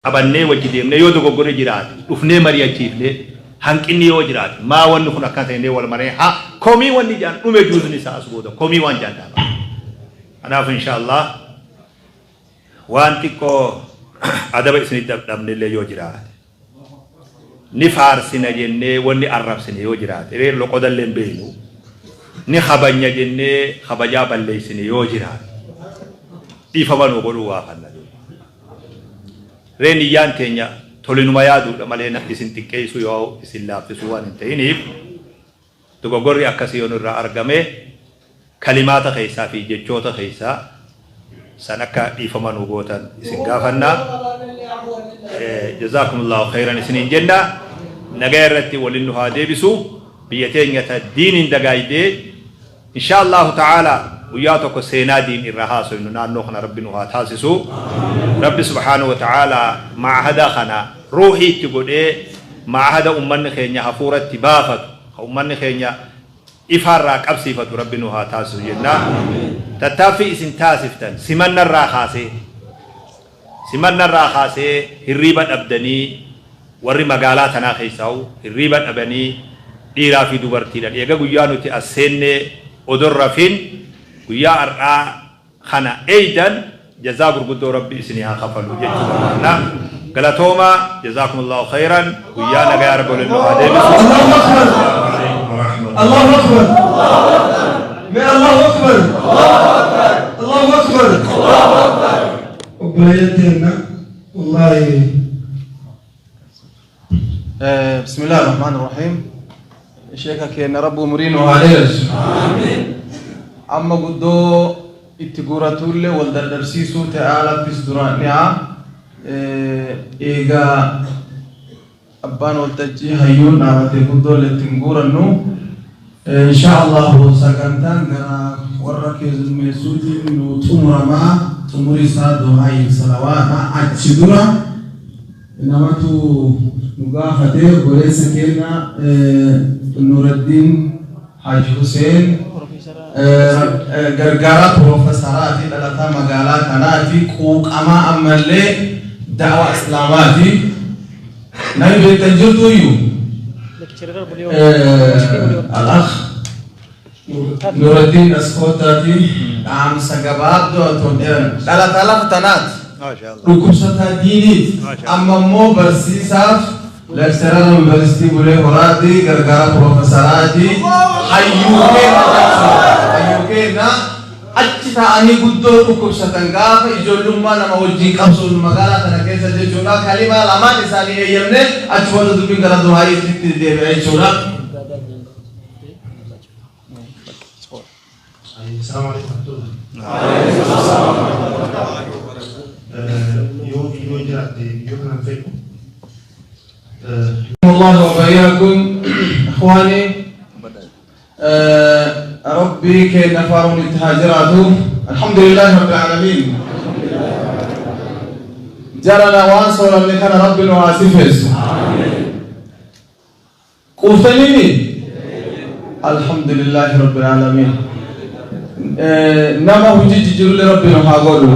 Qabannee wajji deemnee yoo dogoggorri jiraate dhufnee mari'achiifnee, hanqinni yoo jiraate maa wanni kun akkana ta'e jennee wal maree haa komii wanni jedhan dhume juuzni isaa as booda komii waan jedhan dhaaba. Kanaaf insha Allah waan xiqqoo adaba isinitti dhabnellee yoo jiraate, ni faarsina jennee wanni arrabsine yoo jiraate, ree loqodallee hin beeknu, ni kabanya jennee kabajaa balleessine yoo jiraate dhiifama nu godhuu gaafanna. Ree niyyaan teenya tolinuma yaaduudha malee na isin xiqqeessuu yoo isin laaffisuu waan hin ta'iniif, dogoggorri akkasii yoo nurraa argame kalimaata keessaa fi jechoota keessaa san akka dhiifama nuu gootan isin gaafanna. Jazaakumullahu khayran isiniin jenna. Nagaya irratti waliin nu haa deebisu. Biyya teenya ta diiniin dagaaydee, Inshaa Allaahu ta'aalaa guyyaa tokko seenaa diin irraa haasoynu naannoo kana Rabbi nu haa taasisu. Rabbi subhaanahu wa ta'aalaa ma'ahada kana ruuhii itti godhee ma'ahada ummanni keenya hafuura itti baafatu, ka ummanni keenya ifaarraa qabsiifatu Rabbi nu haa taasisu jenna. Tattaaffii isin taasiftan simannarraa kaasee, simannarraa kaasee hirriiba dhabdanii, warri magaalaa tanaa keessaahuu hirriiba dhabanii dhiiraa fi dubartiidhaan eega guyyaa nuti as seennee odoo hin rafin guyyaa har'aa kana eeydan, jazaa gurguddoo Rabbi isinii haa kafalu jechuu barbaanna. Galatoomaa, jazaakumullahu khayran, guyyaa nagayaa Rabbi waliin nu haa deebisu. Allahu Akbar. Alaikum warahmatullahi. Allahu Akbar. Mee Allahu Akbar. Allahu Akbar. Obboleeyyan teenna wallaahi. بسم الله الرحمن الرحيم. Sheeka keenya Rabbi umurii nu haa dheeressu. Amma guddoo itti guuratuullee wal dadhabsiisuu ta'aa laffis duraan dhiyaa. Eegaa abbaan waltajjii hayyuun dhaabatee guddoo itti hin guurannu. Insha Allahu sagantaan gara warra keessummeessuutiin nu xumuramaa, xumuri isaa du'aa'iif salawaata. Achi dura namatu nu gaafate, obboleessa keenya Nuraddiin Haji Huseen, gargaaraa piroofesaraati, dhalataa magaalaa kanaati, quuqamaa ammallee da'waa islaamaati. Namni beektan jirtuyyuu al-akh Nuraddiin Askootaati dhaamsa gabaabduu atoon dheeran, dhalataa lafa tanaati, dhukkubsataa diiniiti, amma immoo barsiisaaf lecturer yuunivarsiitii Bulee Horaati, gargaara piroofesaraati, hayyuu keenya jechuudha. Hayyuu keenya achi taa'anii guddoo dhukkubsatan, gaafa ijoollummaa nama wajjin qabsoon magaalaa tana keessa jechuudha. Kalimaa lamaan isaanii eeyyamne achi booda dubbiin gara du'aayiitti deebi'a jechuudha. السلام عليكم ورحمة الله. Yoo yoo jiraatte yoo kanan fedhu. الله وبياكم إخواني، ربي كي نفارون التهاجرات. الحمد لله رب العالمين. جرنا وانصر اللي كان ربي نواسفس quuftaniini. الحمد لله رب العالمين. Nama hojii jijjiirullee Rabbi nu haa godhu,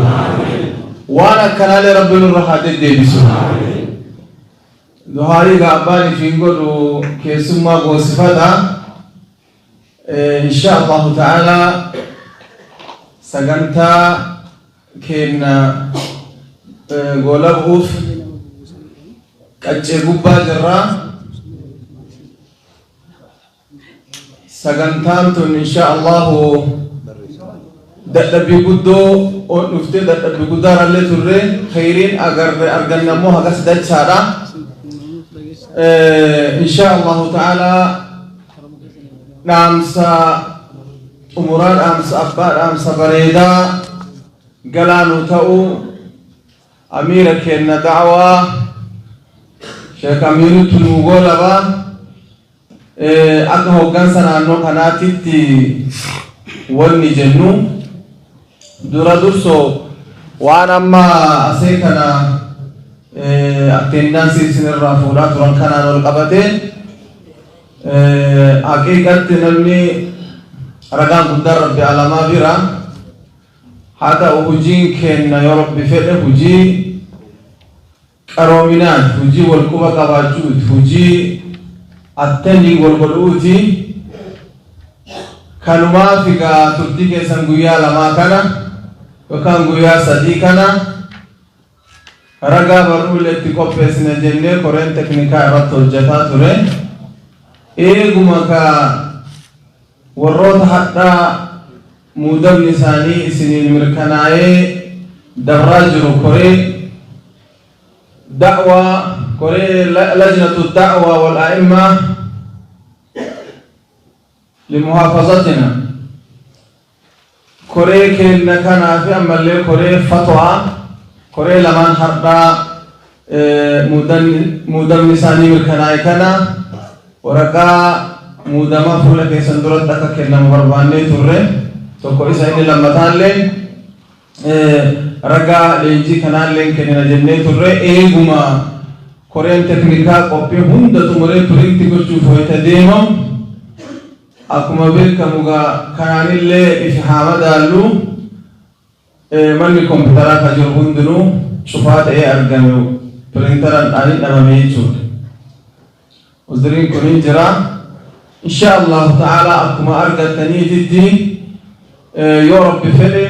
waan akkanaallee Rabbi nurra haa deddeebisu. Du'aayii abbaan ifiin godhu keessummaa goosifata. Insha Allahu ta'ala sagantaa keenya goolabuuf qaccee gubbaa jirra. Sagantaan tun insha Allahu dadhabbii guddoo on dhuftee, dadhabbii guddaarrallee turre, kheyriin agarre arganne ammoo hagas dachaadha. Insha Allahu ta'ala dhaamsa xumuraa, dhaamsa abbaa, dhaamsa bareedaa galaanuu ta'uu amiira keenna da'waa Sheek Amiirutti nuu goolaba. Akka hoggansa naannoo kanaatitti wanni jennu dura dursoo waan amma asee kana attendance isinirraa fuudhaa turan kanaan ol qabatee, haqiiqatti namni ragaan guddaan Rabbi alamaa bira haa ta'u, hojiin keenna yoo Rabbi fedhe hojii Qaroominaati, hujii wal quba qabaachuuti, hujii attending wal godhuuti. Kanumaaf egaa turtii keessan guyyaa lamaa kana yookaan guyyaa 3 kana ragaa barruullee itti qopheessina jennee koreen teknikaa irratti hojjetaa ture. Eeguma ka warroota hadhaa muudamni isaanii isiniin mirkanaa'ee dabraa jiru, koree da'waa, koree lajnatu da'waa wal a'immaa limuhaafazatina, koree kenna kanaa fi ammallee koree fatwaa, koree lamaan hardhaa muudamni isaanii mirkanaa'e kana waraqaa muudamaa fuula keessan duratti akka kennamu barbaannee turre. Tokko isa, inni lammataallee ragaa leenjii kanaallee kennina jennee turre. Eeguma koreen teknikaa qophii hunda xumuree print gochuuf wayita deemamu, akkuma beekamu gaa kanaanillee ifi haa madaallu, manni kompiitaraa ka jiru hundinuu cufaa ta'ee argame, printeraan dhaanii dhabame jechuudha. Uzriin kun hin jira. Insha Allahu ta'ala akkuma argattaniititti, yoo Rabbi fedhe,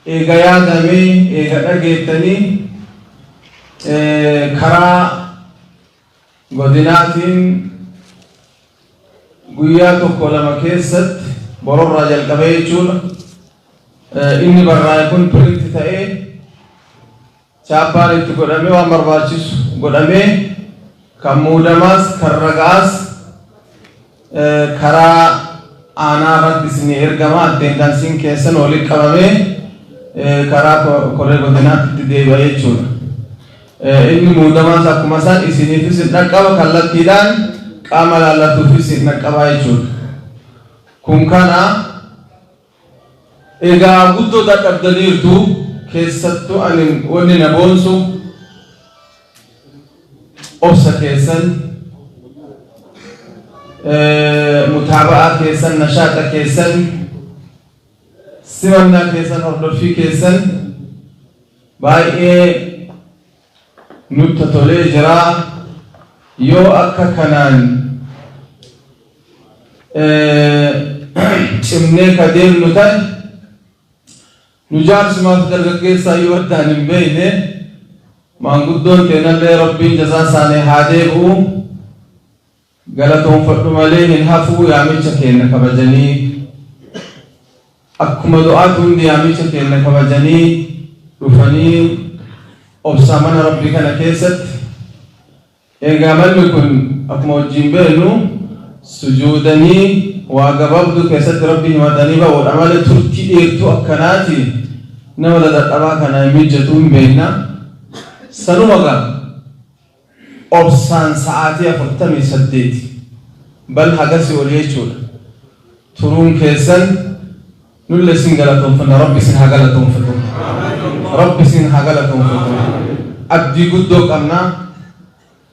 eega yaadamee, eega dhageettanii, karaa godinaatiin guyyaa tokko lama keessatti, bororraa jalqabee jechuudha. Inni barraa'e kun print ta'ee, chaappaan itti godhamee, waan barbaachisu godhamee, kan muudamaas kan ragaas karaa aanaa irratti isinii ergama. Attendanceiin keessan walitti qabamee karaa koree godinaatti itti deebi'a jechuudha. Inni muudamaas akkuma isaan isiniifis hin dhaqqaba, kallattiidhaan qaama laallatuufis hin dhaqqabaa jechuudha. Kun kana egaa guddoo dadhabdaniirtu. Keessattuu ani wanni na boonsu obsa keessan, mutaaba'aa keessan, nashaaxa keessan, simannaa keessan, hordoffii keessan baay'ee nutti tolee jira. Yoo akka kanaan cimnee ka deemnu ta'e, nu jaarsumaaf dargaggeessaa yoo addaan hin beekne, maanguddoon teenallee Rabbiin jazaa isaanii haa deebi'u, galatoonfadhu malee hin hafuu. Yaamicha keenya kabajanii, akkuma du'aatu hundi yaamicha keenya kabajanii dhufanii, obsaa mana Rabbii kana keessatti. Egaa manni kun akkuma wajjin beeknu sujuudanii waa gabaabduu keessatti Rabbi himatanii ba'uudha malee turtii dheertuu akkanaati nama dadhabaa kana hin mijjatu, hin beekna. Sanuma gaa obsaan sa'aatii 48 bal hagasii ol jechuudha turuun keessan, nullee isin galatoonfanna. Rabbi isin haa galatoonfatu, Rabbi isin haa galatoonfatu. Abdii guddoo qabna.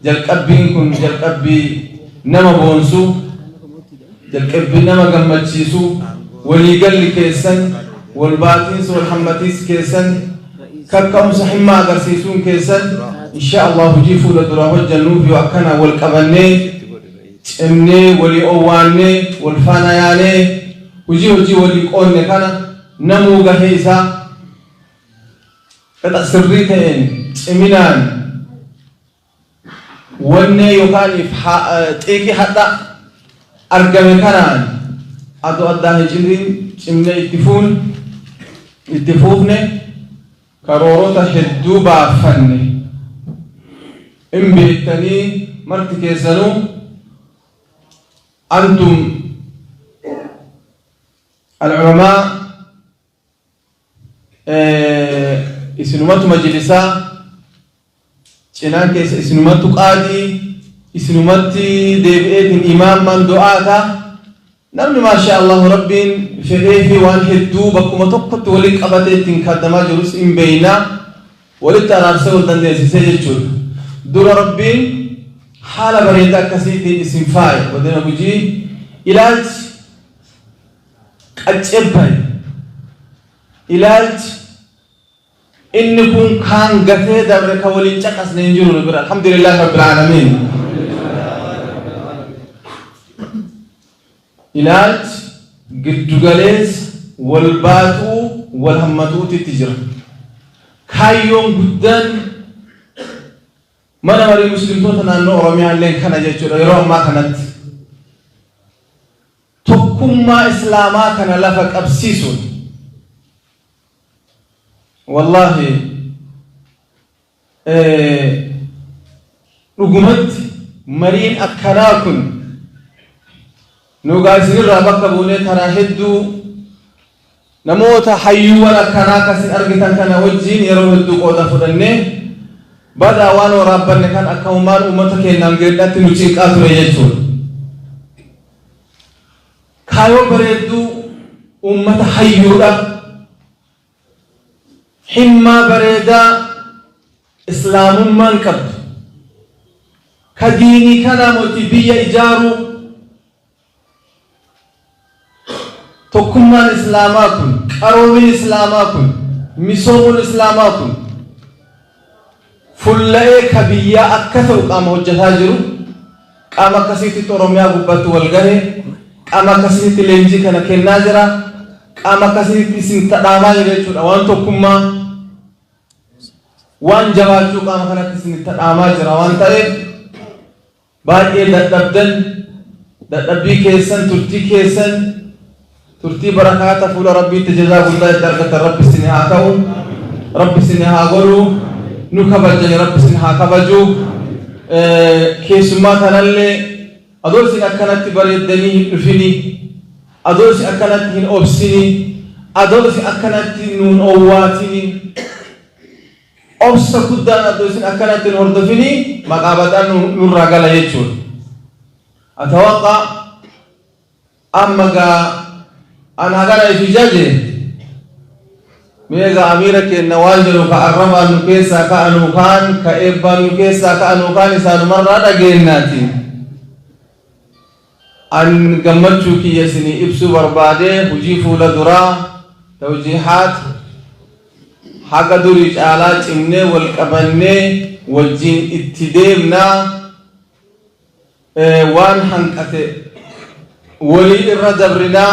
Jalqabbiin kun jalqabbii nama boonsu, jalqabbii nama gammachiisu. Waliigalli keessan, wal baatiinsa, wal hammatiisi keessan, kakka'umsa himmaa agarsiisuun keessan, insha Allah hojii fuula duraa hojjannuuf yoo akkana wal qabannee, cimnee, walii owwaannee, wal faana yaanee, hojii walii qoonne kana namuu gahee isaa qixa sirrii ta'een ciminaan wannee yookaan xiiqii hadha argame kanaan adoo addaan hin citin cimnee itti fuufne, karoorota hedduu baafanne in beektanii marti keessanuu. Antum alculamaa, isinumatu majlisaa cinaan keessa, isinumatu qaadii, isinumatti deebi'eetiin imaamman du'aata. Namni maasha Allahu Rabbiin fedhee fi waan hedduu bakkuma tokkotti waliin qabatee ittiin kaddamaa jirus hin beeynaa, walitti araarsee wal dandeessisee jechuudha. Dura Rabbiin haala bareedaa akkasiitiin isin faaye. Godina Gujii ilaalchi qaccebbay, ilaalchi Inni kun kaan gatee dabre ka waliin caqasne hin jiru nu bira. Alhamdulillahi rabbil aalamiin. Ilaalchi giddugaleessa wal baatuu wal hammatuutitti jira. Kaayyoon guddaan Mana Marii Muslimtoota Naannoo Oromiyaa illeen kana jechuudha yeroo ammaa kanatti. Tokkummaa Islaamaa kana lafa qabsiisuun wallaahi dhugumatti mariin akkanaa kun nugaa isinirraa bakka buunee karaa hedduu Namoota hayyuuwwan akkanaa akka isin argitan kana wajjiin yeroo hedduu qooda fudhannee, badaa waan waraabbanne kan akkamumaan uummata keennaan geedhatti nu cinqaa ture jechuudha. Kaayoo bareedduu uummata hayyuudha. Himmaa bareedaa Islaamummaan qabdu. Ka diinii kanaa moti biyya ijaaruu Tokkummaan Islaamaa kun, qaroomin Islaamaa kun, misoomuun Islaamaa kun fulla'ee ka biyyaa akka ta'u qaama hojjataa jiru, qaama akkasiititti Oromiyaa gubbatti wal gahe, qaama akkasiititti leenjii kana kennaa jira, qaama akkasiititti isin tadhaamaa jira jechuudha. Waan tokkummaa, waan jabaachuu qaama kanatti isin tadhaamaa jira waan ta'eef Baay'ee dadhabdan, dadhabbii keessan, turtii keessan, turtii barakaata fuula Rabbiitti jazaa guddaa itti argattan Rabbi isin haa ta'u, Rabbi isin haa godhu, nu kabajjani Rabbi isin haa kabaju. Keessummaa tanallee adoo isin akkanatti bareeddanii hin dhufini, adoo isin akkanatti hin obsini, adoo isin akkanatti nuun owwaatini, Obsa guddaan adoo isin akkanatti hin hordofini maqaa badaan nurraa gala jechuudha. Atawaqqa amma gaa an hagana ifi jaje mee gaa amiira keenna waan jedhu ka arrabaan nu keessaa ka'anuu kaan ka eebbaan nu keessaa ka'anuu kaan isaanumarraa dhageennaati. An gammachuu kiyya isinii ibsuu barbaade hujii fuula duraa, tawjiihaat, haga durii caalaa cimnee wal qabannee wajjiin itti deemna, waan hanqate walii irra dabrina,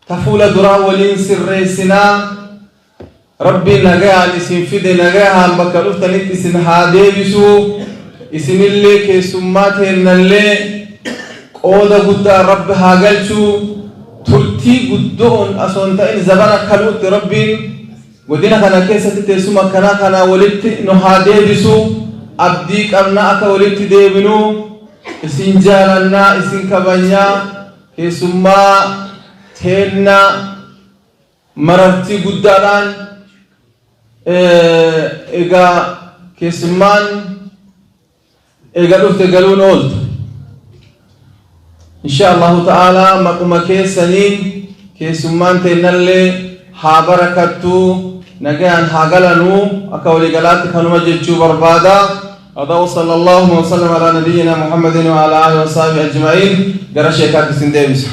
ta fuula duraa waliin sirreessina, Rabbiin nagayaan isin fide nagayahaan bakka dhuftanitti isin haa deebisu, isinillee keessummaa teennallee qooda guddaa Rabbi haa galchu, turtii guddo'oon osoo hin ta'in zabana kaluutti Rabbiin godina kana keessatti teessuma akkanaa kanaa walitti nu haa deebisu, abdii qabna akka walitti deebinu, isin jaalannaa, isin kabajnaa, keessummaa teenna. Marartii guddaadhaan egaa keessummaan eega dhufte galuun ooltu. Insha Allahu ta'ala maquma keessaniin keessummaan teennallee haa barakattu, nagayaan haa galanuu, akka waliigalaatti kanuma jechuu barbaada. Hada wa sallallahu wa sallam ala nabiyyina Muhammadin wa ala alihi wa sahbihi ajma'in. Gara sheekaatti isin deebisa.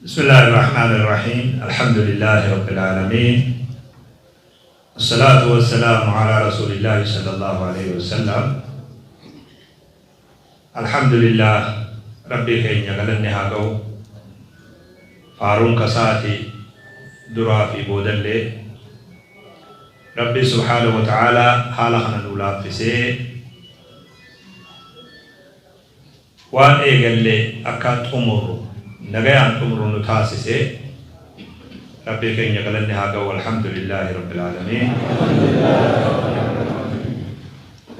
بسم الله الرحمن الرحيم الحمد لله رب العالمين الصلاة والسلام على رسول الله صلى الله عليه وسلم Alhamdulillah Rabbii keenya galanni haa ga'u faaruun kasaati duraa fi boodallee Rabbii subhaanahu wa ta'aalaa haala kana nuu laaffisee waan eegalle akka xumurru nagayaan xumurru nu taasise Rabbii keenya galanni haa ga'u Alhamdulillaahi Rabbil Aalamiin.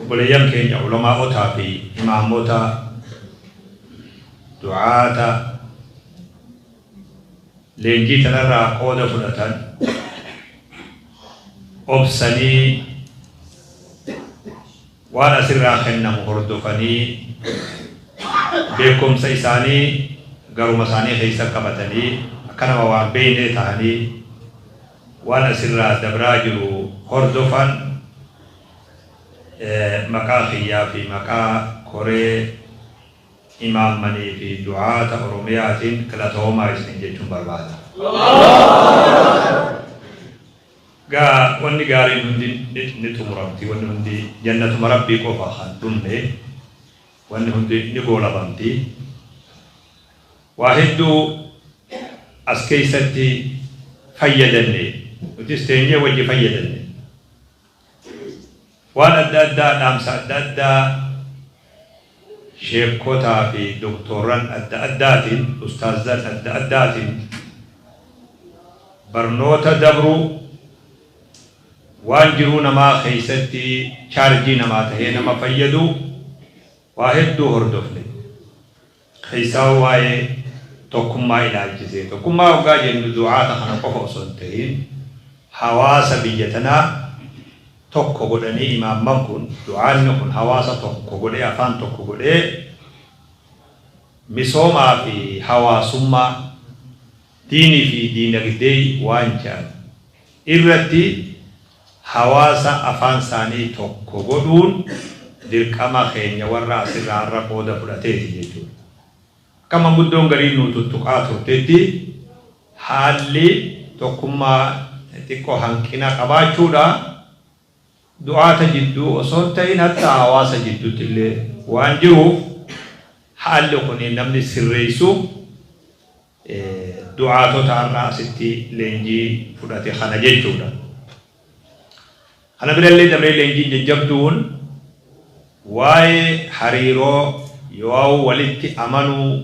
Obboleeyyan keenya ulamaa'otaa fi imaamota, du'aata leenjii tanarraa qooda fudhatan obsanii waan asirraa kennamu hordofanii beekumsa isaanii Garuma isaanii keessa qabatanii akka nama waan beeynee tahanii waan asirraa dabraa jiru hordofan, maqaa kiyyaa fi maqaa koree imaammanii fi du'aata Oromiyaatiin galatoomaa isin jechuun barbaada. Gaa wanni gaariin hundi ni xumuramti, wanni hundi jannatuma Rabbii qofa kan dhumne, wanni hundi ni goolabamti. Waa hedduu as keessatti fayyadanne, nutis teenyee wajji fayyadanne. Waan adda addaa, dhaamsa adda addaa sheekkotaa fi doktorran adda addaatiin, ustaazzan adda addaatiin barnoota dabru, waan jiruu namaa keessatti chaarjii namaa tahee nama fayyadu waa hedduu hordofne. Keessaa waa'ee tokkummaa ilaalchisee, tokkummaa hoggaa jennu du'aata kana qofa osoo hin tahin, hawaasa biyya tanaa tokko godhanii imaamman kun, du'aanni kun hawaasa tokko godhee, afaan tokko godhee, misoomaa fi hawaasummaa, diinii fi diinagdee waan jedhan irratti hawaasa afaan isaanii tokko godhuun dirqama keenya warra asirraa har'a qooda fudhateeti jechuudha. Akka manguddoon gariin nuu tuttuqaa turtetti, haalli tokkummaa xiqqoo hanqina qabaachuudha. Du'aata jidduu osoo hin ta'in hattaa hawaasa jidduutti illee waan jiruuf, haalli kun namni sirreessu du'aatota har'a asitti leenjii fudhate kana jechuudha. Kana birallee dabree leenjiin jajjabduun waa'ee hariiroo yoo walitti amanuu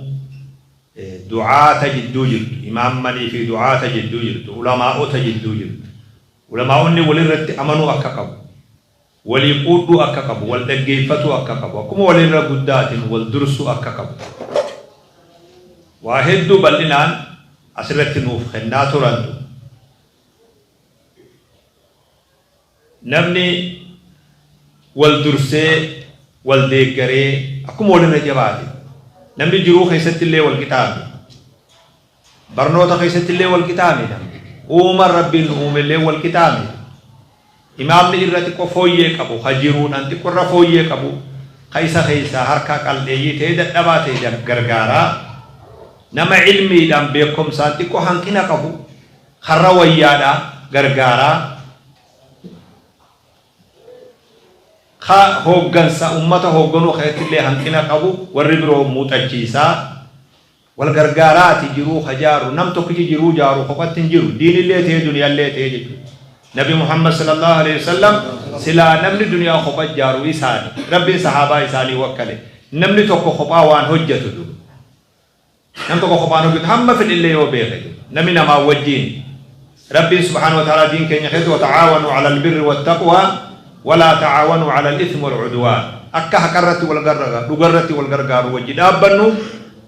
du'aata jidduu jirtu, imaammanii fi du'aata jidduu jirtu, ulamaa'ota jidduu jirtu. Ulamaa'onni walirratti amanuu akka qabu, walii quudhuu akka qabu, wal dhaggeeffatuu akka qabu, akkuma walirra guddaatiin wal dursuu akka qabu. Waa hedduu bal'inaan asirratti nuuf kennaa turantu. Namni wal dursee, wal deeggaree, akkuma walirra jabaate, namni jiruu keessatti illee wal qixaame, barnoota keessatti illee wal qixaame namni. Uuman Rabbiin nu uume illee wal qixaame. Imaamni irra xiqqoo fooyyee qabu, ka jiruudhaan xiqqoo irra fooyyee qabu, ka isa keessaa harka qal'eeyyii ta'ee dadhabaa ta'e gargaaraa. Nama ilmiidhaan beekumsaan xiqqoo hanqina qabu, karra wayyaadhaa gargaaraa. Ka hooggansa ummata hoogganuu keessatti illee hanqina qabu warri biroo muuxachiisaa. Wal gargaaraati jiruu ka jaaru, nam tokkichi jiruu jaaru kophatti hin jiru, diinillee ta'ee duniyallee ta'ee jechuudha. Nabi Muhammad sallallahu alaihi wasallam silaa namni duniyaa kopha jaaru isaani, Rabbiin sahaabaa isaanii wakkale. Namni tokko kophaa waan hojjetu jiru. Nam tokko kophaan hojjetu hamma fedhillee yoo beeke jiru. Namni namaa wajjiin Rabbiin subhaanahu wa ta'ala diin keenya keessatti وتعاونوا على البر والتقوى ولا تعاونوا على الإثم والعدوان. Akka haqarratti wal gargaaru, dhugarratti wal gargaaru wajji dhaabbannu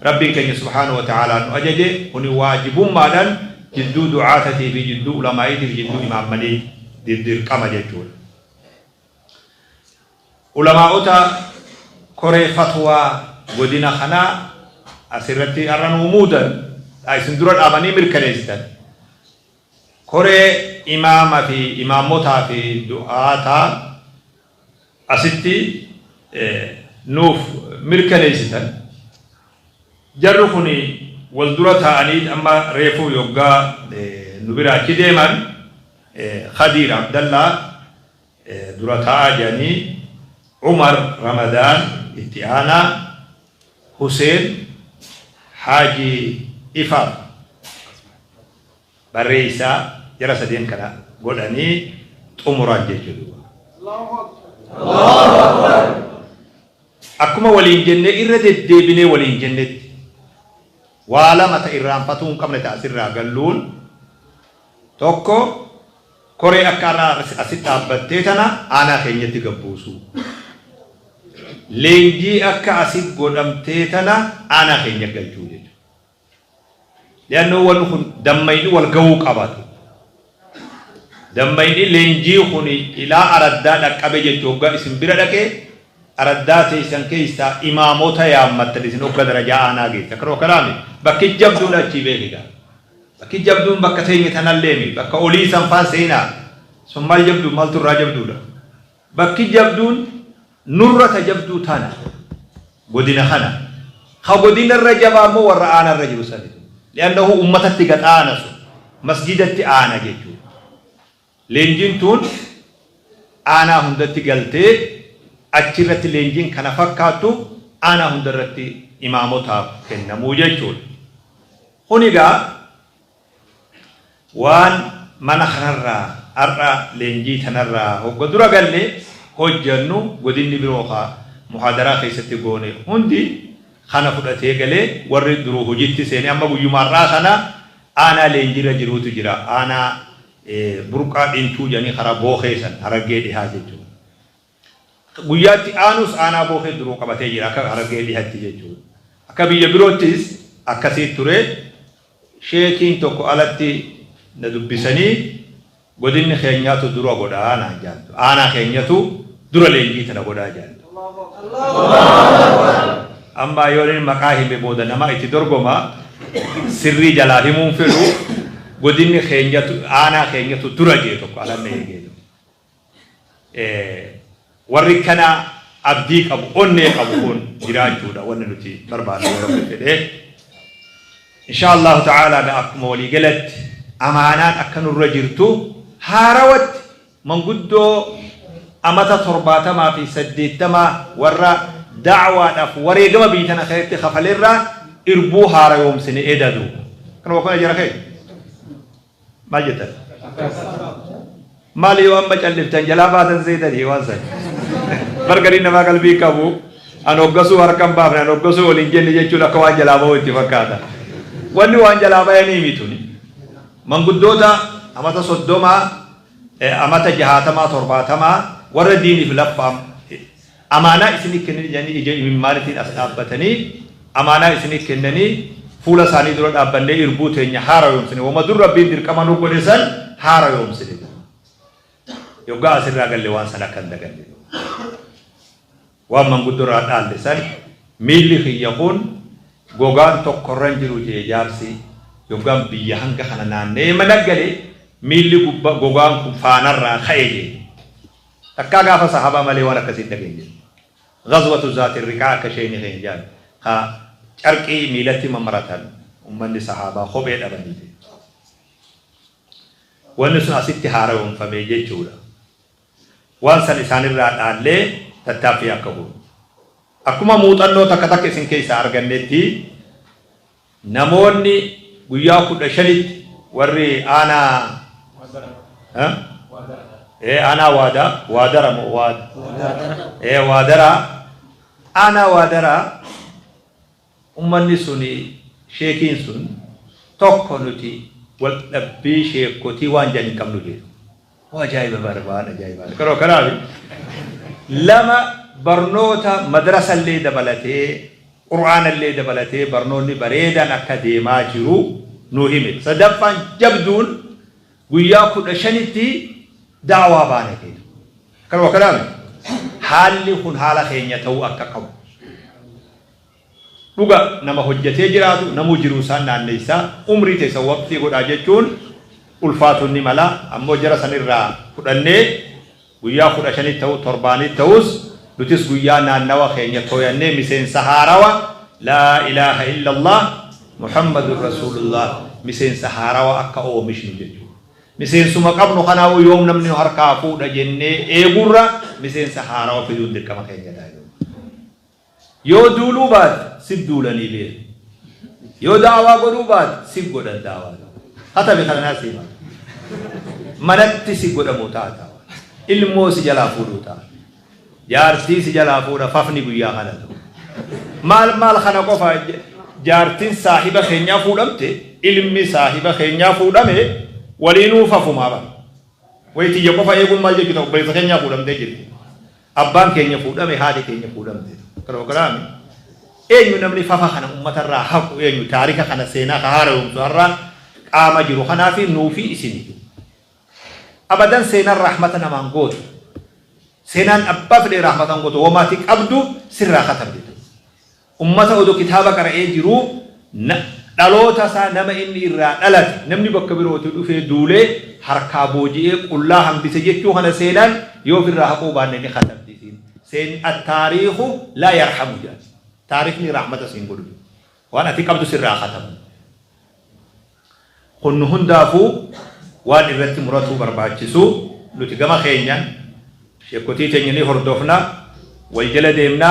Rabbiin keenya subhaanahu wa ta'ala nu ajaje. Kuni waajibummaadhaan jidduu du'aatatii fi jidduu ulamaa'iitii fi jidduu imaammanii dirqama jechuudha. Ulamaa'ota koree fatwaa godina kanaa asirratti har'a nuu muudan, isin dura dhaabanii mirkaneessitan. Koree imaama fi imaammotaa fi du'aataa asitti nuuf mirkaneessitan. Jarri kun wal dura taa'anii amma reefuu yoggaa nu biraa achi deeman, Khadiir Abdallaa dura taa'aa jedhanii, Umar Ramadaan itti aanaa, Huseen Haaji Ifaaf barreessaa, jara sadeen kana godhanii xumuran jechuudha. Akkuma waliin jennee, irra deddeebinee waliin jennetti, waa lama ta irraanfatuu hin qabne ta asirraa galluun: tokko, koree akka har'aa asitti dhaabbattee tana aanaa keenyatti gabbuusuu. Leenjii akka asi godhamtee tana aanaa keenya galchuu jechuudha. Li'annoo wanni kun dammayni wal ga'uu qabatu. Dammayni leenjii kun ilaa araddaa dhaqqabe jechuu hoggaa isin bira dhaqee. Araddaa teeysan keeysaa imaamota yaammattan isin hogga darajaa aanaa geesse. Akkanuma kanaami bakki jabduun achii beeki gaa. Bakki jabduun bakka teenya tanalleemi bakka olii san faan seenaa sun maal jabduu maaltu irraa jabduudha. Bakki jabduun nurra ta jabduu tana godina kana. Ka godina irra jabaa immoo warra aanaa irra jiru sani. Li'annahu ummatatti gad aana sun masjidatti aana jechuudha. Leenjiin tun aanaa hundatti galtee achirratti leenjiin kana fakkaattu aanaa hundarratti imaamotaaf kennamuu jechuudha. Kun egaa waan mana kanarraa har'a leenjii tanarraa hogga dura galle hojjannu godinni biroo ka muhaadaraa keessatti goone hundi kana fudhatee galee warri duruu hojitti seene amma guyyuma har'aa kana aanaa leenjiirra jiruutu jira. Aanaa Burqaa Dhintuu jedhanii karaa Bookee san Harargee Dhihaa jechuudha. Guyyaa itti aanus aanaa Bookee duruu qabatee jira akka Harargee Dhihatti jechuudha. Akka biyya biroottis akkasii ture. Sheekiin tokko alatti na dubbisanii godinni keenyaatu dura godhaa naan jaantu. Aanaa keenyatu dura leenjii tana godhaa jaantu. Amma yoon inni maqaa hime booda nama itti dorgoma sirrii jalaa himuun fedhu godinni keenyatu aanaa keenyatu dura jee tokko alanna eegee tokko. Warri kana abdii qabu onnee qabu kun jiraachuudha wanni nuti barbaannu yoo rabbi fedhee. Insha Allahu ta'ala ga akkuma walii galatti amaanaan akka nurra jirtu haarawatti Manguddoo amata 70 fi 80 warra da'waadhaaf wareegama biyya tana keessatti kafale irraa irbuu haarayoomsine eda duuba. Kanuma kana jara keenya. Maal jettan? Maal yoo amma calliftan jalaa baatan seetanii waan san. Bargariin namaa qalbii qabu an hoggasuu harka hin baafne an hoggasuu waliin jenne jechuun akka waan jalaa bahu itti fakkaata. Wanni waan jalaa bayanii mituni. Manguddoota amata 30 amata jahaatamaa torbaatamaa warra diiniif laffaam amaanaa isinii kennanii jedhanii ija imimmaanitiin as dhaabbatanii amaanaa isinii kennanii fuula isaanii dura dhaabbannee irbuu teenya haarayoomsine wama dur Rabbiin dirqama nu godhe san haarayoomsine yoggaa asirraa galle waan san akka hin daganne Waan manguddoo irraa dhaalle san miilli kiyya kun gogaan tokko irra hin jiru je'e jaarsi yoggaan biyya hanga kana naanna'ee mana gale miilli gubba gogaan kun faanarraa ka'e je'e. Takkaa gaafa sahaabaa malee waan akkasii hin dhageenye. Ghazwatu zaati riqaa akka sheeyni keenya ja'an ka carqii miilatti mamaratan ummanni sahaabaa kophee dhabanii je'e. Wanni sun asitti haarayomfame jechuudha. Waan san isaanirraa dhaallee tattaaffii akka goonu. Akkuma muuxannoo takka takka isin keessaa argannetti namoonni guyyaa 15tti warri aanaa ee aanaa waadaa waadara moo waada ee waadaraa aanaa waadaraa Ummanni suni sheekiin sun tokko nuti wal dhabbii sheekkotii waan jedhan hin qabnu jedhu. Waa ajaa'iba bara waan ajaa'ibaa. Karoo kanaaf lama barnoota madrasallee dabalatee qur'aanallee dabalatee barnoonni bareedaan akka deemaa jiru nuu hime. Sadaffaan jabduun guyyaa 15tti da'waa baana jedhu. Karoo kanaaf haalli kun haala keenya ta'uu akka qabu. Dhuga nama hojjatee jiraatu namuu jiruu isaan naanneysa umrii teessan waqfii godhaa jechuun ulfaatuun ni mala ammoo jara sanirraa fudhannee guyyaa 15tti ta'u torbaanitti ta'us nutis guyyaa naannawa keenya tooyannee miseensa haarawa laa ilaaha illallah muhammadun rasuulullah miseensa haarawa akka oomishnu jechuudha. Miseensuma qabnu kanaa'uu yoom namni nu harkaa fuudha jennee eegurra miseensa haarawa fiduun dirqama keenya ta'a. Yoo duuluu baatte si duulanii beeku. Yoo da'awaa godhuu baatte si godhan da'awaa. Katabi kana naa siima. Manatti si godhamuu ta'a da'awaa. Ilmoo si jalaa fuudhuu ta'a. Jaartii si jalaa fuudha fafni guyyaa kana ta'u. Maal maal kana qofa jaartiin saahiba keenyaa fuudhamte ilmi saahiba keenyaa fuudhame waliinuu fafumaa bara. Wayi tiyya qofa eeguun maal jechuudha obboleessa keenyaa fuudhamtee jirti. Abbaan keenya fuudhame, haati keenya fuudhamte. Prograami. Eenyu namni fafa kana ummata irraa haqu eenyu taarika kana seenaa ka haarayoomsu har'a qaama jiru kanaafi nuufi isini. Abadan seenaan rahmata namaan gootu. Seenaan abbaa fedhe rahmatan gootu, homaati qabdu sirraa katabdi. Ummata odoo kitaaba qara'ee jiruu dhaloota isaa, nama inni irraa dhalate, namni bakka birootii dhufee duulee harkaa booji'ee qullaa hambise jechuu kana seenaan yoo ofirraa haquu baanne ni katabdi isiin. Seen attaariiku laa yarhamu jedhan. Taariikni rahmata siin godhu. Waan ati qabdu sirraa katabu. Kun nu hundaafuu waan irratti muratuu barbaachisu. Nuti gama keenyan sheekotii teenya ni hordofna, wal jala deemna.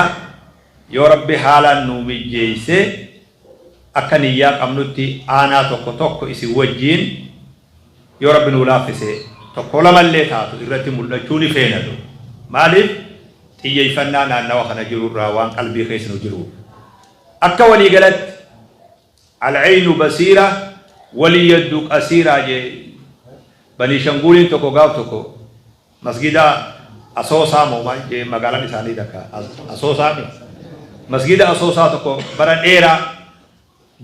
Yoo Rabbi haalaan nu mijjeeyse, akka niyyaa qabnutti aanaa tokko tokko isin wajjiin, yoo Rabbi nuu laaffise, tokko lamallee taatu irratti mul'achuu ni feena. Maaliif? Xiyyeeffannaa naannawa kana jiru irraa waan qalbii keessa nu jiru. Akka waliigalatti, "Al'aynu basiira waliyaddu qasiiraa" jee Banii Shanguuliin tokko gaaf tokko masgida Asoosaa moo maal jee, magaalaan isaanii takka Asoosaa mi, masgida Asoosaa tokko bara dheeraa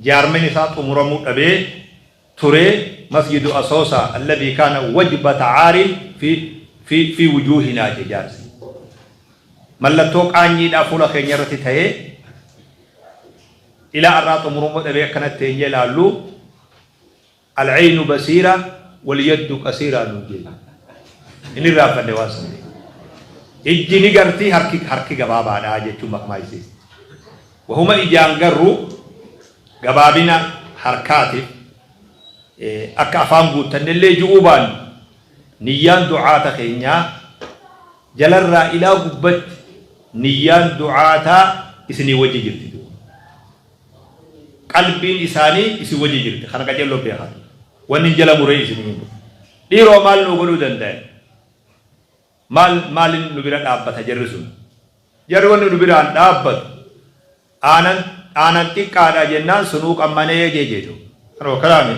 jaarmen isaa xumuramuu dhabee ture. "Masjidu Asoosaa alladhii kaana wajbata caarin fi wujuuhinaa" jee jaarsi. Mallattoo qaanyiidhaa fuula keenya irratti ta'ee ilaa arraa xumuramuu dhabee akkanatti teenyee ilaallu, "Al'aynu basiira wal yaddu qasiiraa" nuun jee. Inni irraanfanne waan sana. Ijji ni garti, harki gabaabaadha jechuun maqmaa isii. Wahuma ijaan garru gabaabina harkaatiif akka afaan guuttannellee ju'uu baannu, niyyaan du'aata keenyaa jalarraa ilaa gubbatti niyyaan du'aataa isinii wajji jirti duuba. Qalbiin isaanii isin wajji jirti. Kana qaceelloo beekaa. Wanni jala muree isinii himu. Dhiiroo, maal nuu godhuu danda'e? Maal maalin nu bira dhaabbata jarri sun? Jarri wanni nu biraan dhaabbatu, aanan aanan xiqqaadha jennaan sunuu qammanee jee jedhu. Kanoo kalaame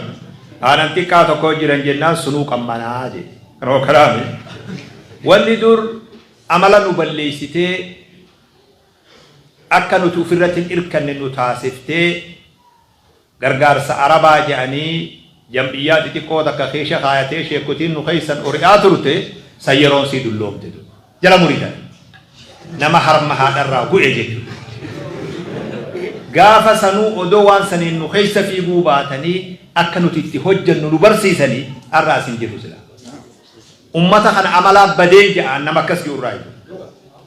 aanan xiqqaa tokko jiran jennaan sunuu qammanaa jee. Kanoo kalaame wanni dur amala nu balleessitee, akka nuti ofirratti hin irkanne nu taasiftee, gargaarsa Arabaa jedhanii jam'iyyaa xixiqqoo takka keesha kaayatee sheekotiin nu keessan ori'aa turte san yeroon sii dulloomte dur. Jala muritan. Nama harma haadharraa gu'e jechuudha. Gaafa sanuu odoo waan saniin nu keessa fiiguu baatanii, akka nuti itti hojjennu nu barsiisanii, har'a as hin jirru sila. Ummata kana amalaa badee ja'aan nama akkas jiru irraa jiru.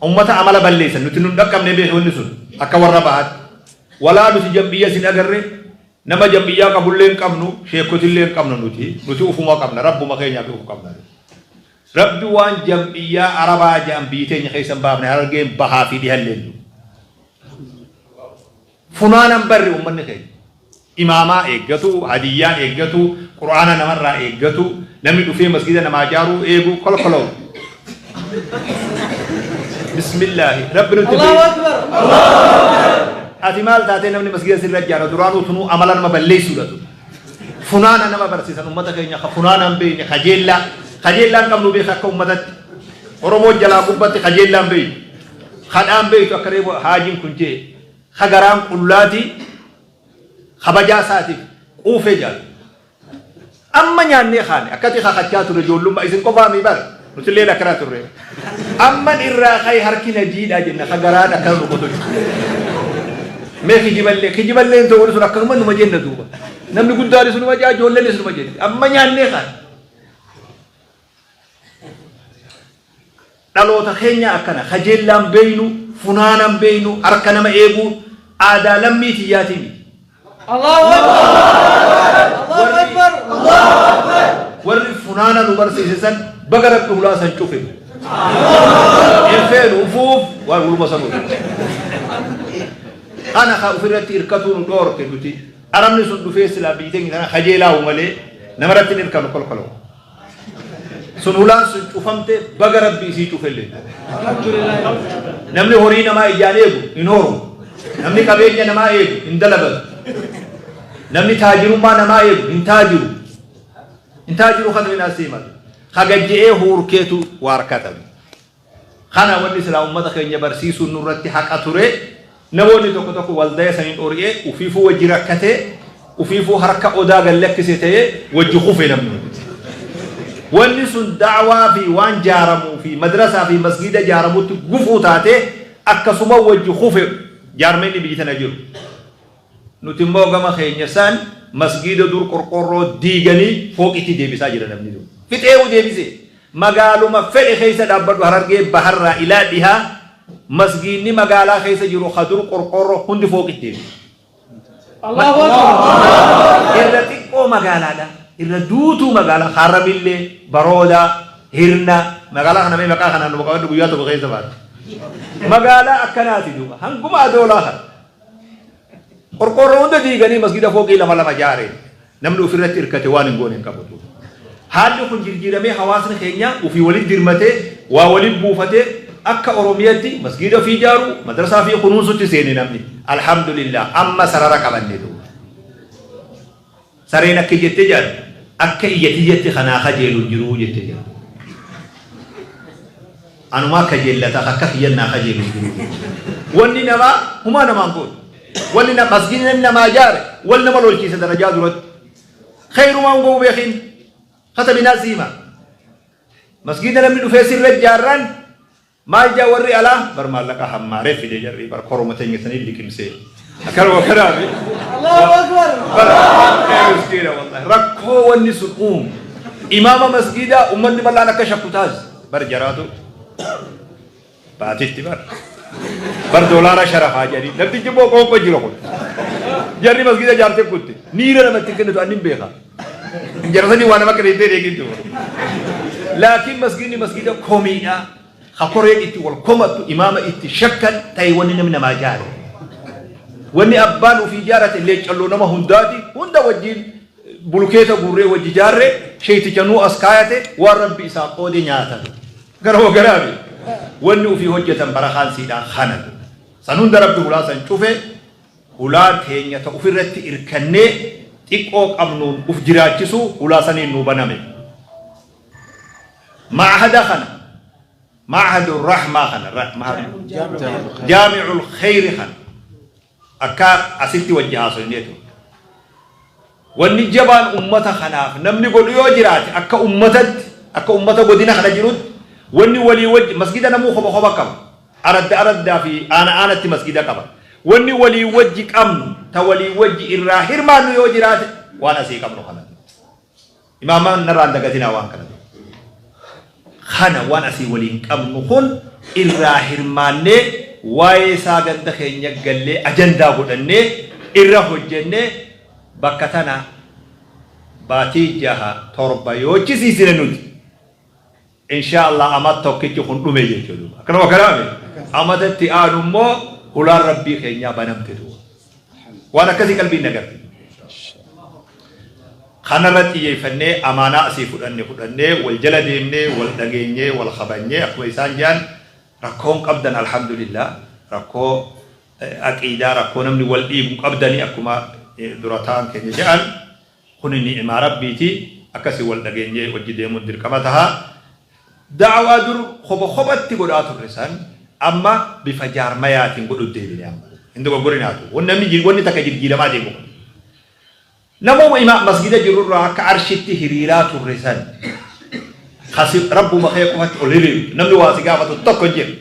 Ummata amala balleessan nuti nun dhaqqabne beeku wanni sun akka warra bahaatti. Walaa nuti jambiyya sin agarre, nama jambiyyaa qabullee hin qabnu, sheekotillee hin qabnu. Nuti ufuma qabna, rabbuma keenyaaf ufu qabna. Rabbi waan jam'iyyaa Arabaa jedhan biyyi teenya keessa hin baafne, Harargeen bahaa fi dhihallee jiru. Funaanan barri uummanni keenya. Imaamaa eeggatu, hadiyyaa eeggatu, qur'aana namarraa eeggatu, namni dhufee masgida namaa ijaaruu eegu kolkoloo. Bismillaahi. Rabbi nutti Allahu Akbar. Ati maal taatee namni masgida sirra ijaara? Duraanuu tunuu amala nama balleessuudha tun. Funaana nama barsiisan ummata keenya ka funaanaan beeyne, kajeellaa. Kajeellaan qabnu beeka akka ummatatti. Oromoo jalaa gubbatti kajeellaan beeytu. Kadhaan beeytu akka reefu haajiin kun jee. Ka garaan qullaati kabajaa isaatiif quufee jaalu. Amma nyaannee kaane akkati kakachaa ture ijoollummaa, isin qofaa mi bara, nutillee akkana turre. Amman irraa kai harki na jiidhaa jenna, ka garaan akkana nu qotu. Mee kijiballee kijiballee hin ta'u sun akkanuma numa jenna duuba. Namni guddaanis numa jaa, ijoolleenis numa jenna. Amma nyaannee kaane. Dhaloota keenya akkana kajeellaan beeynu, funaanan beeynu, harka nama eeguu aadaa lammii tiyyaatii miti. Allahu Akbar. Allahu Akbar. Warri funaana nu barsiise san baga Rabbi hulaa san cufe. Hin feenu ufuuf waan huluma sanuu. Kana ka ofirratti hirkatuu nu dhoorke nuti. Arabni sun dhufee silaa biyyi teenya tana kajeelaawu malee namarratti hin hirkanu kolkoloo. Sun hulaan sun cufamte, baga Rabbi isii cufellee. Namni horii namaa ijaan eegu hin horu. Namni qabeenya namaa eegu hin dalagatu. Namni taajirummaa namaa eegu hin taajiru. Hin taajiru kan minaa siimatu. Hagajje'ee huurkeetu waa harkatame. Kana wanni silaa ummata keenya barsiisuun nurratti haqa ture. Namoonni tokko tokko waldaya saniin ori'ee ufiifuu wajji rakkatee, ufiifuu harka odaa gad lakkise ta'ee wajji kufe namni hundi. Wanni sun da'waa fi waan jaaramuu fi madrasaa fi masgiida jaaramutti gufuu taatee akkasuma wajji kufe jaarmeenni biyyi tana jiru. Nuti immoo gama keenya san masgiida dur qorqorroo diiganii fooqitti deebisaa jira namni dur. Fixeewu deebise. Magaaluma fedhe keessa dhaabbadhu Harargee baharraa ilaa dhihaa masgiidni magaalaa keessa jiru ka dur qorqorroo hundi fooqitti deebise. Allahu Akbar. Irra xiqqoo magaalaadha. Irra duutuu magaalaa Haramillee, Baroodaa, Hirna, magaalaa kana mee maqaa kanaan nu qabadhu guyyaa tokko keessa baate. Magaalaa akkanaati duuba. Hanguma adoolaa kana. Qorqoorroo hunda diiganii masgida fooqii lama lama jaareen. Namni ofirratti hirkate waan hin goone hin qabu. Haalli kun jijjiiramee hawaasni keenya ofii walitti dirmatee waa walitti buufatee akka Oromiyaatti masgiida ofii ijaaru, madrasaa fi kunuunsutti seene namni. Alhamdulillah amma sarara qabanne duuba. Sareen akka jettee jedhan akka iyya tiyyatti kanaa kajeelu hin jiru jettee jedhan. Anumaa kajeellata akka kiyyannaa kajeelu hin jiru. Wanni namaa humaa namaan gootu. Wanni masgiidni namni namaa ijaare wal nama lolchiisa darajaa duratti. Khayrumaan ga'uu beekin. Katabinaa siima. Masgiida namni dhufee sirra ijaarran maal jaa warri alaa bar maallaqa hammaaree fide jarri bar koroma teenya sanii liqimsee. Akkanuma kanaafi. Allahu Akbar. Bara miskiina wallahi rakkoo wanni sun uumu. Imaama masgiidaa uummanni bal'aan akka shakku taasise. Bar jaraatu baatitti bar. Bar doolaara sharafaa jedhanii namtichi immoo qoonqoo jira kun. Jarri masgiida ijaarte kutte niira namatti kennitu annin beeka. Jarasanii waa nama kennittee eegintu. Laakiin masgiidni masgiida komiidha. Ka koreen itti wal komattu imaama itti shakkan ta'e wanni namni namaa ijaare. Wanni abbaan ofii ijaarate leeccalloo nama hundaati hunda wajjin bulukeeta guurree wajji ijaarre sheeticha nuu as kaayate waan rabbi isaa qoode nyaatan. Gara garaafi wanni ofii hojjetan barakaan siidhaa kana. San hunda rabbi hulaa san cufe hulaa teenya ta ofirratti irkannee xiqqoo qabnuun uf jiraachisu hulaa saniin nuu baname. Ma'ahada kana ma'ahadu rahmaa kana jaami'ul khayri kana akka asitti wajji haasofnee ture. Wanni jabaan ummata kanaaf namni godhu yoo jiraate akka ummatatti akka ummata godina kana jirutti wanni walii wajji masgida namuu kopha kopha qaba. Aradda araddaa fi aana aanatti masgida qaba. Wanni walii wajji qabnu ta walii wajji irraa hirmaannu yoo jiraate waan asii qabnu kana. Imaamaan narraan dagatinaa waan kana. Kana waan asii waliin qabnu kun irraa hirmaannee waa'ee isaa ganda keenya gallee ajandaa godhannee irra hojjennee bakka tana baatii 6 7 yoo chisiisine nuti insha Allah ama tokkichi kun dhume jechuudha. Akkanuma kanaame amatatti aanu immoo hulaan rabbii keenyaa banamte duuba. Waan akkasii qalbiin nagarti. Kanarra xiyyeeffannee amaanaa asii fudhanne fudhannee wal jala deemnee wal dhageenyee wal kabanyee akkuma isaan jedhan rakkoon qabdan alhamdulillah rakkoo aqiidaa rakkoo namni wal dhiibu qabdanii akkuma dura ta'an keenya jedhan kuni ni'imaa rabbiiti akkasii wal dhageenyee wajji deemuun dirqama taha. Da'waa dur kopha kophatti godhaa turre san amma bifa jaarmayaatiin godhu deebine amma. Hin dogoggorinaatu. Wanni takka jijjiiramaa deemu kun. Namooma imaa masgida jirurraa akka arshitti hiriiraa turre san kasi rabbuma kee qofatti ol hiriiru namni waa si gaafatu tokko hin jiru.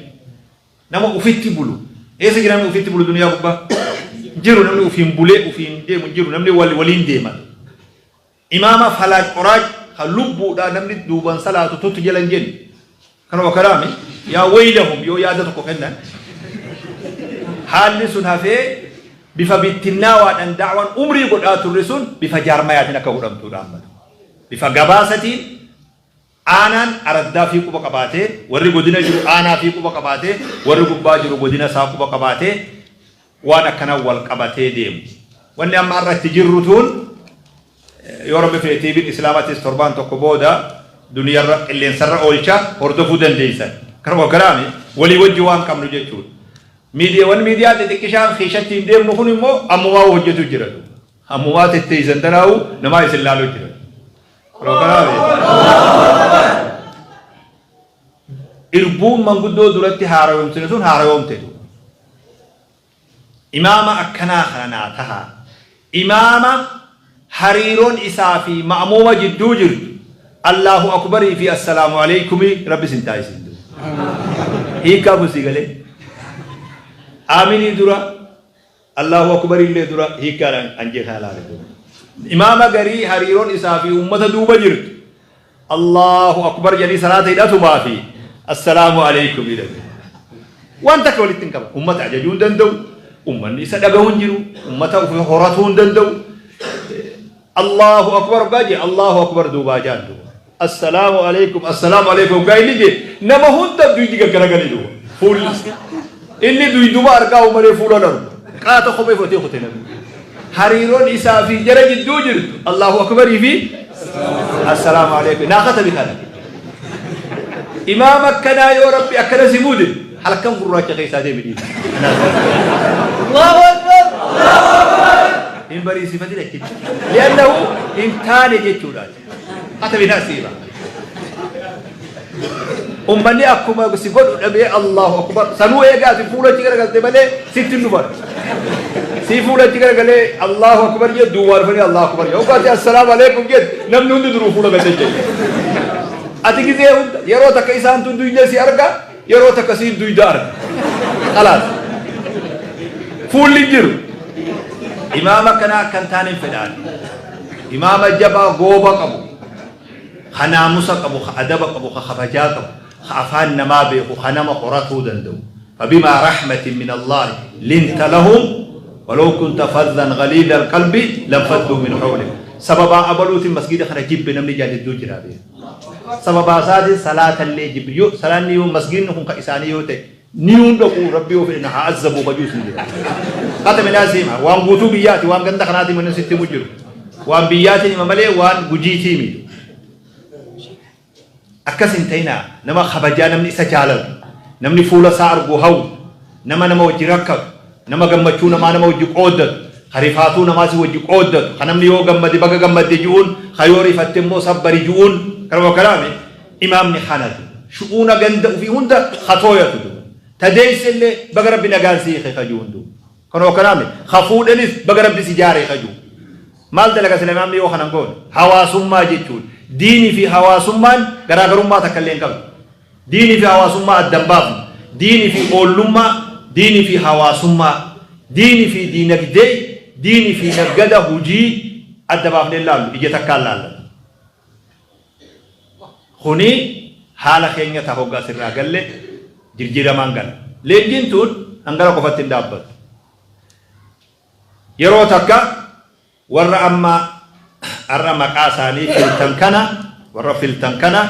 Nama ufitti bulu. Eessa jira namni ufitti bulu duniyaa gubbaa? Jiru namni ufiin bulee ufiin deemu jiru namni waliin deema. Imaama falaaj qoraaj kan lubbuudhaa namni duuban salaatu tuttu jala hin jenne. Kanuma karaami yaa waylahum yoo yaada tokko kennan haalli sun hafee bifa bittinnaawaadhaan da'waan umrii godhaa turre sun bifa jaarmayaatiin akka godhamtuudha amma. Bifa gabaasatiin aanaan araddaa fi quba qabaatee warri godina jiru aanaa fi quba qabaatee warri gubbaa jiru godina isaa quba qabaatee waan akkana wal qabatee deemu. Wanni amma har'a itti jirru tun yoo rabbi fedhe TV'n Islaamatis torbaan tokko booda duniyarra qilleensarra oolcha hordofuu dandeessan. Kanuma kanaami walii wajji waan qabnu jechuudha. Miidiyaawwan miidiyaa xixiqqishaan keeshatti hin deemnu kun immoo ammumaa hojjetu jira. Ammumaa tetteessan tanaa'u namaa isin laaluu jira. Kanuma kanaami. Irbuun manguddoo duratti haarayomsine sun haarayoomte. Imaama akkanaa kana naa taha. Imaama hariiroon isaa fi ma'muuma jidduu jirtu. Allahu akbarii fi assalaamu aleeykumii rabbi sin taasisin duuba. Hiikkaa kun sii galee. Aaminii dura Allahu akbarii illee dura hiikkaadhaan an jee kana laale duuba. Imaama garii hariiroon isaa fi uummata duuba jirtu Allahu akbar jedhanii salaata hidhatumaa fi assalaamu aleeykum hidhatu. Waan takka walitti hin qaban. Uummata ajajuu hin danda'u. Uummanni isa dhaga'uu hin jiru. Uummata horatuu hin danda'u. Allahu akbar hoggaa jee Allahu akbar duubaa jaan duuba. Assalaamu alaikum assalaamu alaikum hoggaa inni jee nama hunda duydi gaggaragale duuba. Fuulli inni duyduba argaa malee fuula hin argu. Qaata kophee fudhatee kute namni. Hariiroon isaa fi jara jidduu jirtu Allahu akbarii fi assalaamu alaikum. Naa katabi kana. Imaama akkanaa yoo Rabbi akkana si muude halkan gurraacha keessaa deemi dhiisi. Allahu Akbar! Hin bariisifatin achitti. Li'annahu hin taane jechuudha. Katabi nasiiba. Ummanni akkuma si godhu dhabee Allahu Akbar. Sanuu eegaa ati fuula achi garagalte malee sitti hin dhufan. Si fuula achi garagalee Allahu Akbar jedhu duwwaa dhufanii Allahu Akbar jedhu. Hoggaa ati assalaamu alaikum jedhu namni hundi duruu fuula galte jedhu. Ati gizee hunda yeroo takka isaantu duyda si arga yeroo takka siin duyda arga. Khalaas. Fuulli hin jiru. Imaama akkanaa akka hin taane hin fedhaan. Imaama jabaa gooba qabu. Ka naamusa qabu, ka adaba qabu, ka kabajaa qabu, ka afaan namaa beeku, ka nama horatuu danda'u. Fabimaa rahmatin min Allaahi linta lahum walaw kunta fadhan ghaliidha alqalbi lanfadduu min hawlik. Sababaa abaluutiin masgiida kana jibbe namni jaan hedduu jira beeka. Sababaa isaatiin salaatallee jibbe. Yoo salaanni yoo masgiidni kun ka isaanii yoo ta'e niyuun dhaquu rabbi yoo fedhe na haa azzabuu ka juus ni jira. Hata minaa siima waan guutuu biyyaati waan ganda kanaatiin mana sitti himu jiru. Waan biyyaatiin hima malee waan gujiitii miti. Akkas hin ta'inaa nama kabajaa namni isa jaalatu namni fuula isaa argu hawwu nama nama wajji rakkatu nama gammachuu namaa nama wajji qooddatu ka rifaatuu namaa si wajji qooddatu ka namni yoo gammade baga gammadde ji'uun ka yoo rifatte immoo sabbari ji'uun kanuma kanaami imaamni kanatu shu'uuna ganda ufii hunda ka tooyatu duuba ta deeyse illee baga rabbi nagaan si hiike ka ji'uun duuba kanuma kanaami ka fuudhenis baga rabbi si jaare ka ji'u. Maal dalaga sila imaamni yoo kana hin goone? Hawaasummaa jechuun diinii fi hawaasummaan garaagarummaa takka illee hin qabdu. Diinii fi hawaasummaa adda hin baafnu. Diinii fi oollummaa, diinii fi hawaasummaa, diinii fi diinagdee, diinii fi naggada hujii adda baafnee hin laallu ija takkaan laalla. Kuni haala keenya ta'a hoggaa asirraa galle jirjiiramaan gala. Leenjiin tun hangana qofatti hin dhaabbattu. Yeroo takka warra amma har'a maqaa isaanii filtan kana warra filtan kana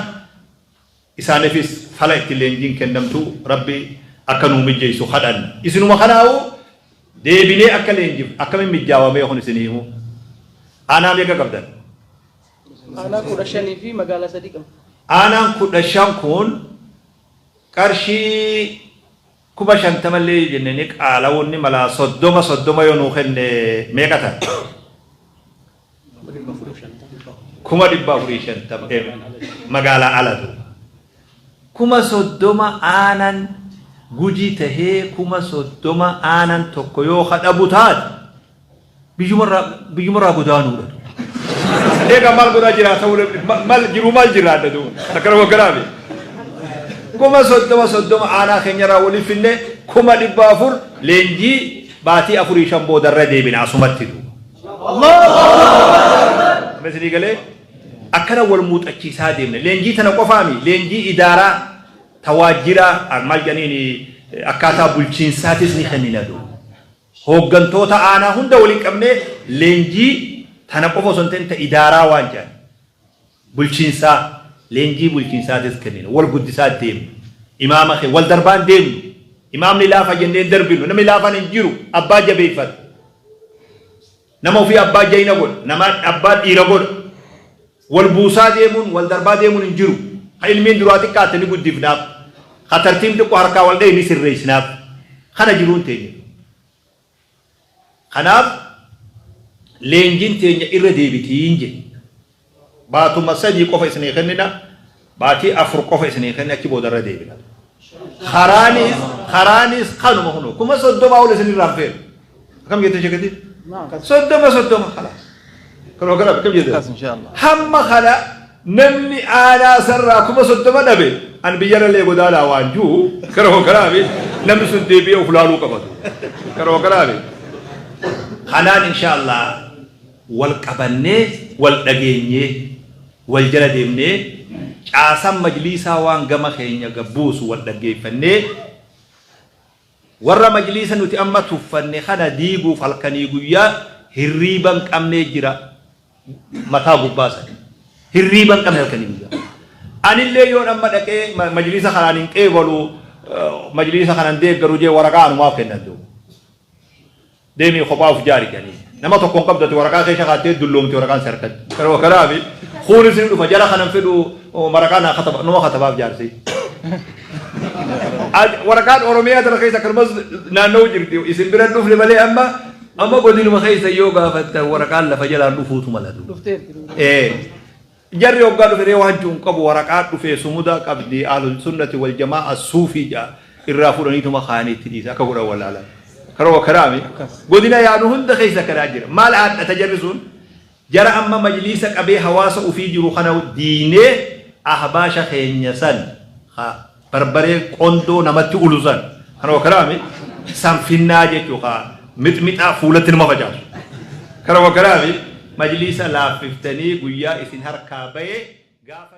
isaaniifis fala itti leenjiin kennamtu Rabbi akka nuu mijjeessu kadhanna. Isinuma kanaa'uu deebinee akka leenjifnu akkamiin mijjaawamee kun isinii himu. Aanaa meeqa qabdan? Aanaa 15 fi magaalaa 3 qabna. Aanaan 15 kun qarshii 50,000 illee yoo jenne ni qaala'uun ni mala 30 30 yoo nuu kenne meeqa ta'a? 450,000 magaalaa ala duuba. 30,000 aanan Gujii tahee 30,000 aanan tokko yoo ka dhabu taate biyyumarraa godaanuudha. Eegaa maal godhaa jiraa ta'uu maal jiruu maal jiraadha duuba akkana wagganaami. 30,000 30 aanaa keenyarraa waliif finne 400,000 leenjii baatii afurii shan boodarra deebina asumatti duuba. Amma isinii galee akkana wal muuxachiisaa deemne leenjii tana qofaami leenjii idaaraa ta waajjiraa maal jedhaniin akkaataa bulchiinsaatis ni kennina duuba. Hooggantoota aanaa hunda waliin qabnee leenjii tana qofa osoo hin ta'in ta idaaraa waan jedhan bulchiinsaa leenjii bulchiinsaatis kennina wal guddisaa deemna imaama kee wal darbaan deemnu imaamni laafa jennee hin darbinu namni laafaan hin jiru abbaa jabeeffata nama ofii abbaa jayna godha nama abbaa dhiira godha wal buusaa deemuun wal darbaa deemuun hin jiru ka ilmiin duraa xiqqaatte ni guddifnaaf ka tartiib xiqqoo harkaa wal dhahe ni sirreessinaaf kana jiruun teenya kanaaf leenjiin teenya irra deebitiin jedhe baatuma 3 qofa isinii kennina baatii 4 qofa isinii kennina achi booda irra deebina karaanis karaanis kanuma kunoo 30,000 ol isinirraa hin feenu akkam jette sheketi 30 30 kalaas kanuma kana akkam jette hamma kana. Namni aanaa sarraa 30,000 dhabe an biyyarallee godaanaa waan jiru karoo karaafi namni sun deebi'ee of laaluu qabatu karoo karaafi. Kanaan insha Allah wal qabannee, wal dhageenyee, wal jala deemnee, caasan majliisaa waan gama keenya gabbuusu wal dhaggeeffannee, warra majliisa nuti amma tuffanne kana diiguuf halkanii guyyaa hirriiba hin qabnee jira. Mataa gubbaa sani hirriiba hin qabne halkanii guyyaa. Anillee yoon amma dhaqee majliisa kanaan hin qeebalu, majliisa kanan deeggaru jee, waraqaa anumaaf kennan duuba. Deemii kophaa of jaari jedhanii. Nama tokko hin qabdu, ati waraqaa keessa kaattee dulloomti waraqaan si harkatti. Yeroo kanaafi kuunis ni dhufa, jara kanan fedhu, waraqaa naa kataba, numa katabaaf jaarsi. Waraqaan Oromiyaa tana keessa akkanumas naanna'u jirti. Isin bira hin dhufne malee amma godinuma keessa yoo gaafattan waraqaan lafa jalaan dhufuutu mala. Dhufteerti. Ee. Jarri hoggaa dhufe ree waan jiru hin qabu, waraqaa dhufe sumudaa qabdi, ahlul sunnati wal jamaa suufii jaa irraa fudhaniituma kaanii itti dhiisa, akka godhan wallaalan. Karoo karaami godina yaadu hunda keessa karaa jira. Maal haadhata jarri sun? Jara amma majliisa qabee hawaasa ofii jiru kana diinee, ahbaasha keenya san ha barbaree qondoo namatti ulu san, karoo karaami san finnaa jechuu, ka mixmixaa fuulatti nama facaasu. Karoo karaami majliisa laaffiftanii guyyaa isin harkaa bahee gaafa.